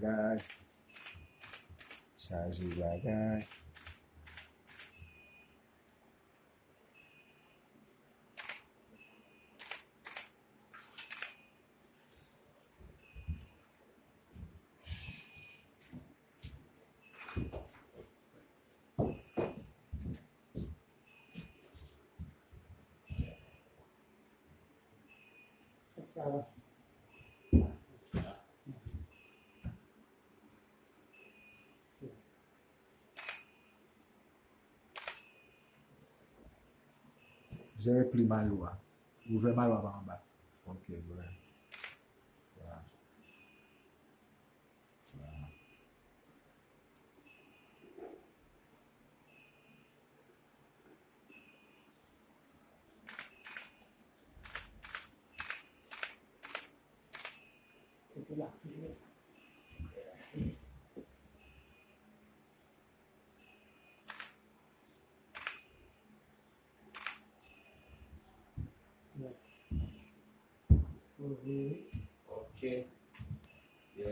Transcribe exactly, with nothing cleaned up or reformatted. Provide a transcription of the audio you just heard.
Bagay. Chaje bagay. Fèt sa ras. Jere pli mayo a. Ouvè mayo a pa anba. Ok, ouvè. Vwala. Vwala. Kote la? Ok.